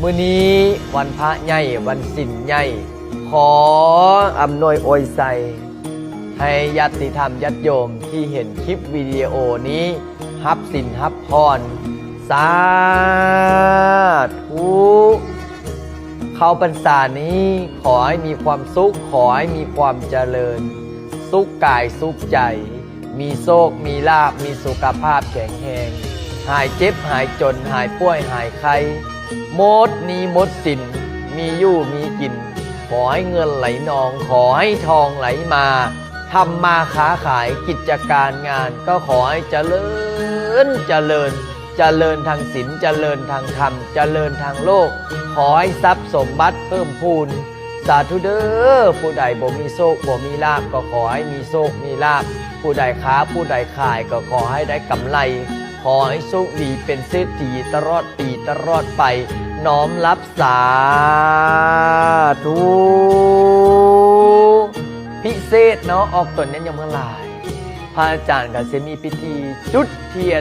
ມື້ນີ້ວັນພະໃຫຍ່ ວັນສິນໃຫຍ່ ຂໍອຳນວຍອວຍໄຊ ໃຫ້ຍາດຕິທຳຍາດໂຍມທີ່ເຫັນຄລິບວິດີໂອນີ້ ຮັບສິນຮັບພອນ ສາທຸ. ເຂົ້າພັນສານີ້ ຂໍໃຫ້ມີຄວາມສຸກ ຂໍໃຫ້ມີຄວາມຈະເລີນ ສຸກກາຍສຸກໃຈ ມີໂຊກມີລາບ ມີສຸຂະພາບແຂງແຮງ ຫາຍເຈັບຫາຍຈົນ ຫາຍປ່ວຍຫາຍໄຂ້ ໝົດໜີ້ໝົດສິນ ມີຢູ່ມີກິນ ຂໍໃຫ້ເງິນໄຫຼນອງ ຂໍໃຫ້ທອງໄຫຼມາ ທຳມາຄ້າຂາຍ ກິດຈະການງານ ກໍຂໍໃຫ້ຈະເລີນ ຈະເລີນ ຈະເລີນທາງສິນ ຈະເລີນທາງທຳ ຈະເລີນທາງໂລກ ຂໍໃຫ້ຊັບສົມບັດເພີ່ມພູນ ສາທຸເດີ້. ຜູ້ໃດບໍ່ມີໂຊກ ບໍ່ມີລາບ ກໍຂໍໃຫ້ມີໂຊກມີລາບ ຜູ້ໃດຄ້າ ຜູ້ໃດຂາຍ ກໍຂໍໃຫ້ໄດ້ກຳໄລ ຂໍໃຫ້ໂຊກດີ ເປັນເສດຖີຕະຫຼອດປີຕະຫຼອດໄປ ນ້ອມຮັບສາທຸ. ພິເສດເນາະ ອອກຕົນຍາດໂຍມທັງຫຼາຍ ພະອາຈານກໍຊິມີພິທີຈຸດທຽນ